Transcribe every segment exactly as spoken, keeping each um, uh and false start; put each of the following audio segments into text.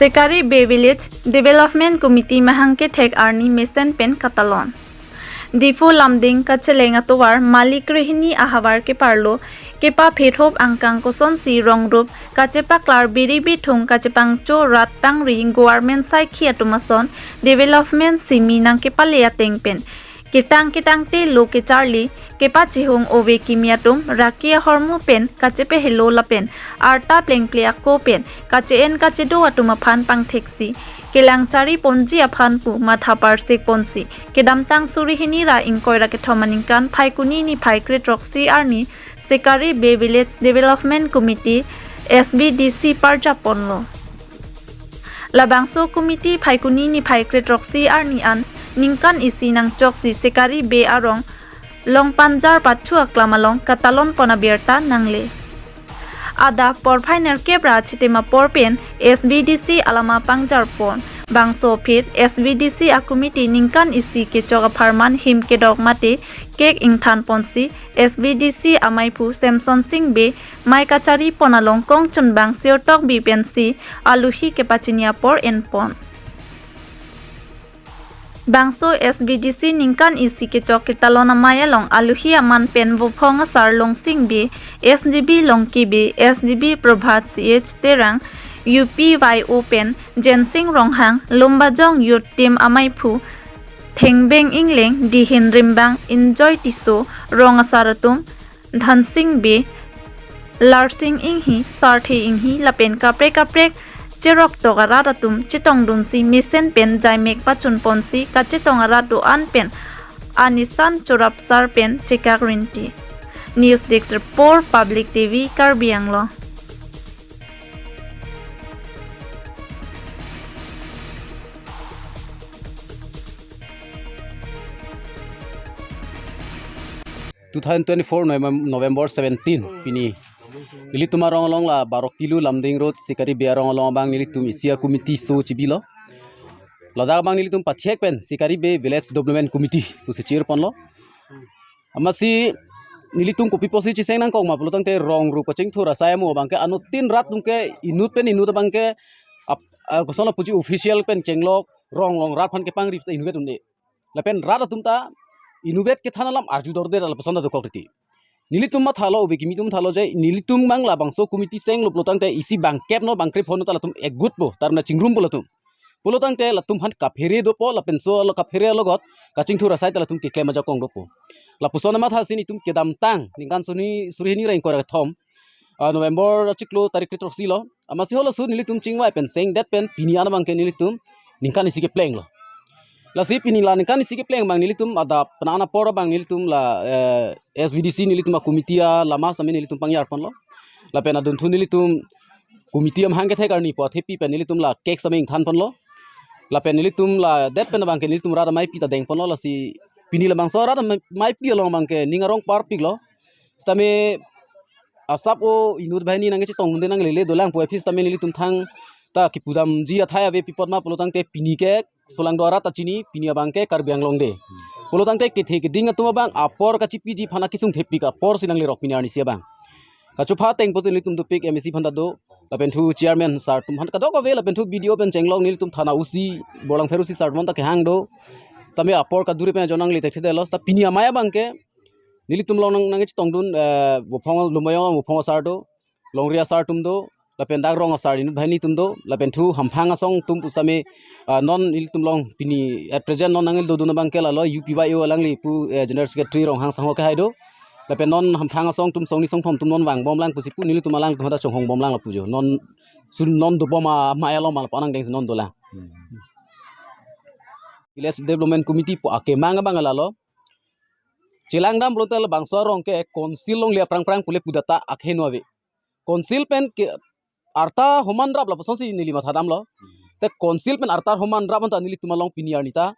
Sikari Bey Village Development Committee mahang kethek arni mesen pen katalon. Diphu Lumding kacheleng atovar Malik Rehini ahavar keparlo kepaphethup angkang kosonsi rong rup kachepaklar biri bithung kachepangcho rat pangri government saikhi atum ason development simi nangkepale ateng pen ketang ketangte lo kecharli kepachihung ove kimi atum raki ahormu pen kachepehelo lapen arta plengple ako pen kache-en kachedo atum aphan pangtheksi kelang chari ponji aphan pu matha parsik ponsi kedamtang suri hini ra ingkoi ra kethom aningkan Phaikuni niphai kre throksi arni Sikari Bey Village Development Committee S B D C parjap ponlo. Labangso committee Phaikuni niphai kre throksi arni an ningkan isi nangchoksi Sikari Bey arong long panjar pathu aklam along katalon pon abirta nangle. Adap porphai nerkep ra chitim apor pen S B D C alama pangjar pon. Bangso aphi S B D C a committee ningkan isi kechok apharman him kedok mate kek ingthan ponsi S B D C amaiphu Samson Sing Bey mai kachari pon along kongchunbang Sir Tokbi pensi aluhi kepachini apor en pon. Bangso S B D C ningkan isi kechok ketalon amei along aluhi aman pen Vophong asar Longsing Bey, S D B Longki Bey, S D B Prabhat C H Terang, U P Y O pen Jensing Ronghang, Lumbajong Youth Team amaiphu Thengbeng Ingleng, Dihin Rimbang, Enjoy Tisso, rong asar atum, Dhansing Bey, Larsing Inghi, Sarthe Inghi lapen kaprek kaprek cheroktok arat atum chetongdunsi mesen pen jaimek pachun ponsi kachetong arat do-an pen anisan chorapsar pen chekak rinti. News Desk Report, Public T V, Karbi Anglong. Two thousand twenty-four Novem- November seventeen pini nelitum arong along la Baro Kilo Lumding Road Sikari Bey arong along abang nelitum isi a committee so chibilo. Ladak abang nelitum pathek pen Sikari Bey Village Development Committee pusi chir ponlo. Amatsi nelitum kopi pusi chiseng nangkok ma pulotangte rong rup kachingthur asai amo abangke anuttin rat atumke inut pen inut abangke ap- ah, kosonlo puji official pen chenglok rong long rat aphan kepangri inutvet un-e. Lapen rat atum ta inutvet kethan alam arju dorde lapuson ta dokok riti. Nelitum mathalo, ove kimi atum thalo je nelitum abang labangso committee senglo pulotangte isi bangkep no bangkrep hon ta latum egut po, tarna chingrum po latum. Pulotangte latum aphan kaphere dopo lapen so lo kaphere alogot kachingthur asai ta latum keklem ajakong dopo. Lapuson mathasi nelitum kedamtang ningkan suni suri hini ra ingkoi ra kethom, ah, November achiklo tarik kre throksi lo. Amatsi halaso nelitum chingvai pen sengdet pen pini an abangke nelitum ningkan isi keplenglo. Lasi pini la ningkan isi kepleng abang nelitum adap penang apor abang nelitum la, eh, S B D C nelitum a committee alama sami nelitum pangyar ponlo. Lapen adunthu nelitum committee amahang kethek arni pu athepi pen nelitum la cake sami ingthan ponlo. Lapen nelitum ladet pen abangke nelitum rat ameipi ta deng ponlo, lasi pini labangso rat amei- meipi along abangke ning arong parpiklo. Sitame asap o inut banghini nangchetongdunde nanglele dolang pu aphi sitame nelitum thangta kipudamji athai ave pi apot ma pulotangte pini ke solangdo arat ta chini, pini abangke Karbi Anglong Day. Pulotangte kethe keding atum abang apor kachipiji aphan akesung thepik aporsi nanglerok pini arnisi abang. Kachopha ateng putin nelitum dopik M A C aphan ta do, lapen thu chairman sir atum aphan kadokave, lapen thu B D O pen chenglok nelitum thana O C, Borlangpher O C sir atum ta kehang do. Sitame apor kadure pen ajon nangle thekthedetlo, sita pini amei abangke nelitum along nang nangchetongdun, eh, Vophong Lumbajong Vophong asar do, Longri asar atum do, lapen dak rong asar inut banghini atum do, lapen thu hamphang asong atum pusitame, ah, non ilitum along pini at present non nangli dodun abangke lalo U P Y O alangli pu, eh, General Secretary Ronghang Sangho kehai do. Lapen non hamphang asong atum songni songphom atum non vangbomlang pusi pu nelitum alangtum hadak chonghongbomlang lapu jo. Non sun non dobom amei along ma lapu anang dengsi non dolang. Hmm. Village Development Committee pu akemang abang lalo. Chelangdam pulote labangso arong ke council longle aphrang phrang pule pudata akheno ave. Council pen ke arta homan rap lapusonsi neli mathadamlo. Te council pen arta homan rap anta nelitum along pini arni ta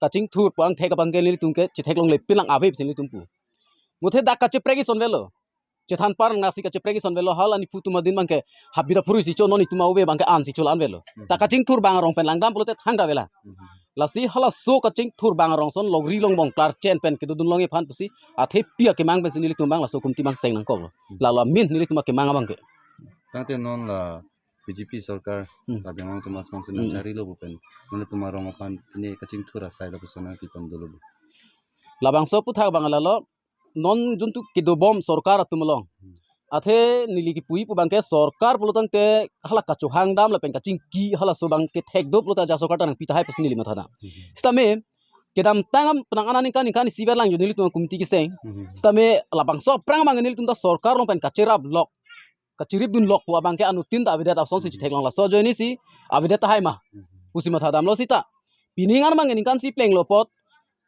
kachingthur pu angthek abangke nelitum ke chetheklongle pinlang ave pusi nelitum pu. Muthe dak kacheprek ison avelo. Chethan par nasi kacheprek ison avelo, hala niphu atum adin abangke habit aphurui si cho, non itum ave abangke an si cho la-an avelo. Mhm. Ta kachingthur abang arong pen langdam pulote thangta avela. Mhm. Lasi halaso kachingthur abang arong ason longri longbong klarchen pen kedodun longji aphan pusi athepi akemang pensi nelitum abang laso committee abang seng nangkoklo. Mhm. Lalo amen nelitum akemang abangke. Tangte non la B J P sorkar, hmm, Karbi Anglong atum asong si, hmm, nangcharilo pu pen, nelitum arong aphan pine kachingthur asai lapuson nangpitom dolo. Labangso aputhak abang lalo, non juntu kedobom sorkar atum along. Hmm. Athe neli kipu-i pu abangke sorkar pulo tangte hala kachohang dam lapen kachingki halaso abangke thekdop lo ta ajat sorkar ta nangpi tahai pusi neli matha dam. Hmm. Sitame kedamtang am penang aningkan ningkan isi ber lang jo nelitum committee keseng. Hmm. Sitame labangso aphrang abang nelitum ta sorkar along pen kacherap lok, kachirip dun lok pu abangke anuttin ta avedet asonsi, hmm, chitheklong, laso ajoinesi avedet tahai ma, hmm, pusi matha damlo sita. Pining an abang ningkan isi plenglo apot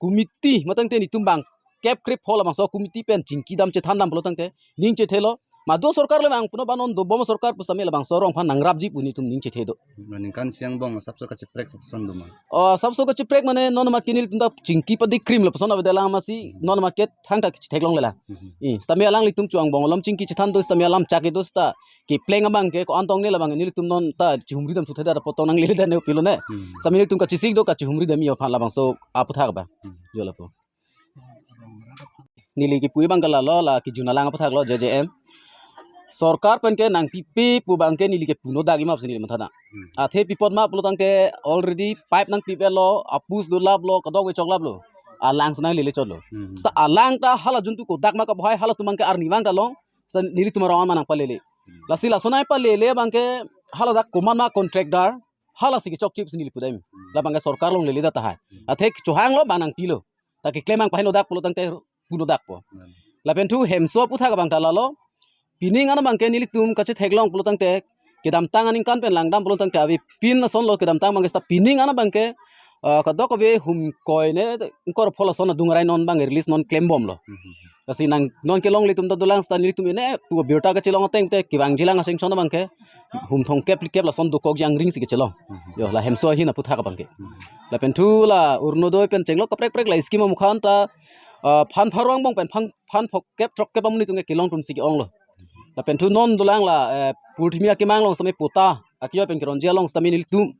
committee matangte nelitum bang kep krip hol abangso committee pen chingki dam chethan dam pulo tangte ning chethelo. Madu sorkar le bang puno ba non dobom sorkar pusitame labangso arong aphan nangrapji pu nelitum ning chethe do. Ningkan isi angbong asapso kacheprek asapson do ma? Oh, asapso kacheprek mane non ma ke nelitum ta chingki padi krim lapuson avedet lang masi, hmm, non ma ke thangta chitheklong lela. Hmm. Eh, sitame alanglitum chu angbong alom chingki chethan do, sitame alam chak do sita kepleng abangke ko-an tong ne labang nelitum non ta chihumri dam suthe da apot tong nanglele da ne pilo ne. Hmm. Sitame nelitum kachesik do, kachihumri dam-i aphan labangso aputhak abang. Hmm. Jo lapu. Neli kipu-i abangke lalo, la kejun alang aputhak lo J J M. Sorkar pen ke nangpipe pu abangke neli ke puno dak-i ma pusi neli matha dam. Hmm. Athe pi apot ma pulo tangte already pipe nangpipelo, apus dolaplo, kadokave choklaplo. Alang si nanglele chotlo. Hmm. Sita alang ta hala juntu kodak ma kabohai, halatum abangke arnivang ta long. Sita nelitum arong an ma nangpalele. Hmm. Lasi lason ai palele abangke hala dak komat ma contractor, halasi kechokche pusi neli pu dam. Hmm. Labangke sorkar along lele det tahai. Hmm. Athe chohanglo bang nangpilo. Ta keklem abang paheno dak pulo tangte puno dakpo. Hmm. Lapen thu hemso aputhak abang ta lalo. Pining an abangke nelitum kachetheklong pulo tangte kedamtang aningkan pen langdam pulo tangte avepin asonlo, kedamtang abangke sita pining an abangke, ah, kadokave hum koi ne ingkoi phol ason adung arai non abang release non klembomlo. Hmm. Lasi nang non kelongle atum ta dolang sita nelitum ine pu birta kachelong ateng te kevangji lang asengchon abangke hum thomkep phlikep lason dokok jangring si kachelong. Hmm. Jo, la hemso ahin aputhak abangke. Hmm. Lapen thu la Orunodoi pen chenglo kaprek kaprek la scheme amukha an ta, ah, phan pharo angbong pen phan, phan phokep throkkep amonit atum ke kelong atum si ke-onglo. Lapen thu non dolang la, eh, Purthimi akemang along sitame patta akio pen keronji along sitame nelitum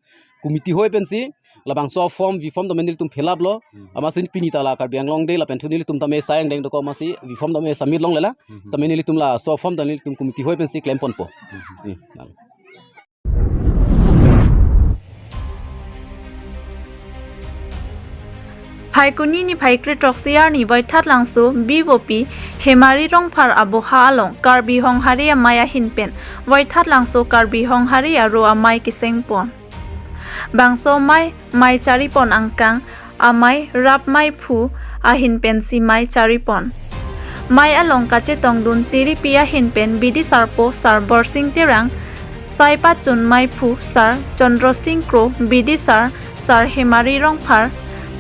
committee hoi pensi labangso form, V form tame nelitum fill up lo. Hmm. Amatsi pini ta la Karbi Anglong Day lapen thu nelitum tame sai angdeng dokok amatsi V form tame submit longlela. Hmm. Sitame nelitum laso form ta nelitum committee hoi pensi klemponpo. Hmm. Hmm, lang. Phaikuni niphai kre throksi arni Voithatlangso B O P Hemari Rongphar aboha along Karbi Honghari amei ahin pen Voithatlangso Karbi Honghari aro amei kesengpon. Bangso amei, mei charipon angkang amei Rapmeiphu ahin pensi mei charipon. Mei along kachetongdun tiripi ahin pen bidisarpo Sar Borsing Terang, sai pachunmeiphu Sar Chandra Sing Kro, bidisar Sar Hemari Rongphar,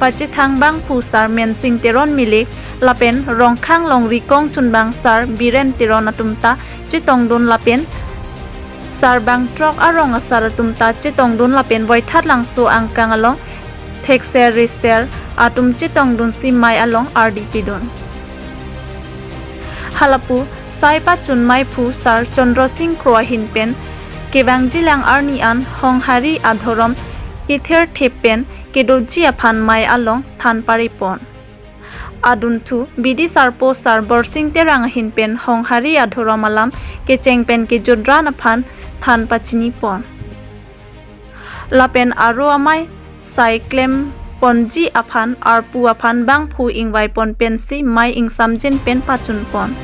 pachethang bangphu Sar Mensing Teron Milik, lapen Rongkhang along rikong chunbang Sar Biren Teron atum ta chetongdun lapen sarbang throk arong asar atum ta chetongdun lapen Voithatlangso angkang along thekser riser atum chetongdunsi mei along ardi pidun. Halapu sai pachunmeiphu Sar Chandra Sing Kro ahin pen kevangjilang arni an Honghari adhorom kethirthip pen kedoji aphan mei along than paripon. Adunthu bidisarpo Sar Borsing Terang ahin pen Honghari adhorom alam kecheng pen kejutran aphan than pachinipon. Lapen aro amei sai klemponji aphan arpu aphan bangphu ingvaipon pensi mei ingsamjin pen pachunpon.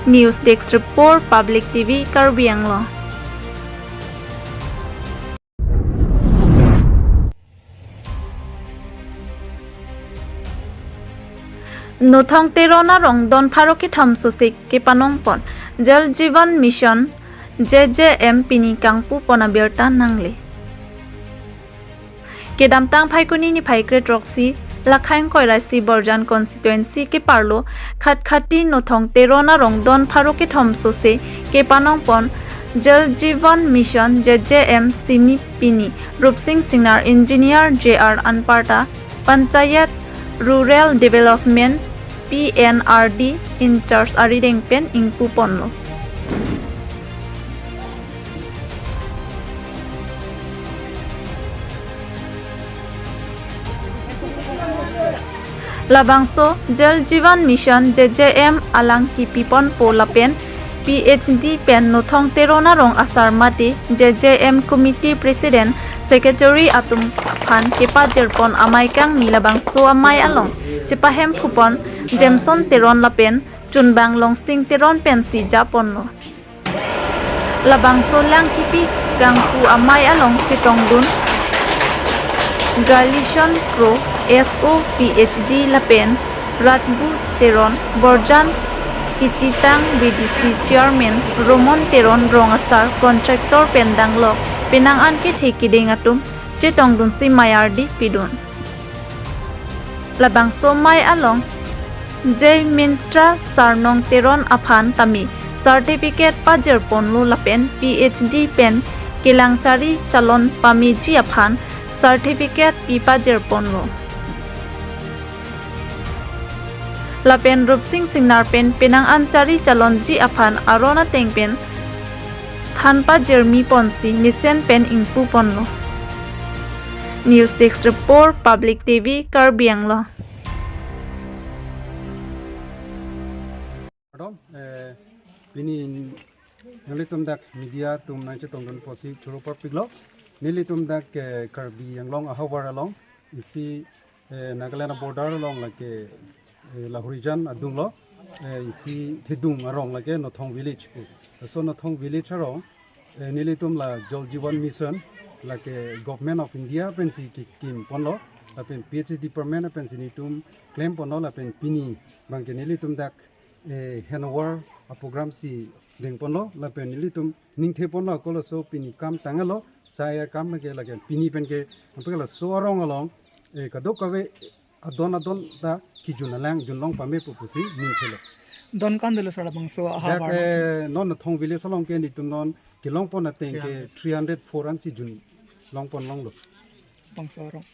News Desk Report, Public T V, Karbi Anglong. Nothong Teron arong don pharo kethom sose kepanongpon Jal Jeevan Mission J J M pini kangpupon abirta nangle. Kedamtang Phaikuni niphai kre throksi, Lakhaing Koiraisi Borjan Constituency keparlo Khatkhati Nothong Teron arong don pharo kethom sose kepanongpon Jal Jeevan Mission J J M simi pini Rupsing Singnar, Engineer J R Anparta, Panchayat Rural Development P N R D in-charge arideng pen ingpuponlo. Labangso Jal Jeevan Mission J J M alang kipiponpo lapen P H D pen Nothong Teron arong asar mate J J M Committee President Secretary atum aphan kepajirpon amei kangni labangso amei along chepahemphupon Jameson Teron lapen Chunbang Longsing Teron pensi japonlo. Labangso lang kipi kangpu amei along chetongdun Galishon Kro S O P H D lapen Rajbu Teron, Borjan Kititang B D C Chairman, Romon Teron rong asar contractor pen danglok penang an kethe keding atum chetongdunsi mei ardi pidun. Labangso amei along Jaimintra Sarnong Teron aphan tame certificate pajirponlo lapen P H D pen kelang chari chalon pameji aphan certificate pi pajirponlo. Lapen Rupsing Singnar pen penang an chari chalonji aphan aron ateng pen than pajirmi ponsi mesen pen ingpuponlo. News Desk Report, Public T V, Karbi Anglong. Pardon, eh, pini nanglitum dak media atum nangchetongdun apotsi choro parpiklo. Nelitum dak, eh, Karbi Anglong ahavar along isi, eh, Nagaland border along lake, eh, Lahorijan adunglo, eh, isi thedung arong lake Nothong Village pu. So Nothong Village arong, eh, nelitum la Jal Jeevan Mission lake Government of India pensi kekimponlo, lapen P H E department pensi nelitum klemponlo lapen pini abangke nelitum dak, eh, handover aprogram si dengponlo lapen nelitum ningtheponlo, koloso pini kam tanglo, sai akam ke lake pini penke, apeklo so arong along, eh, kadokave adon adon ta kejun alang junlong pame pu pusi ningthelo. Don kan dolo sir labangso dak, ahavar eh, non Nothong Village along ke nelitum non kelongpon ateng ke three hundred four ansi junlongpon longlo. Bangso arong.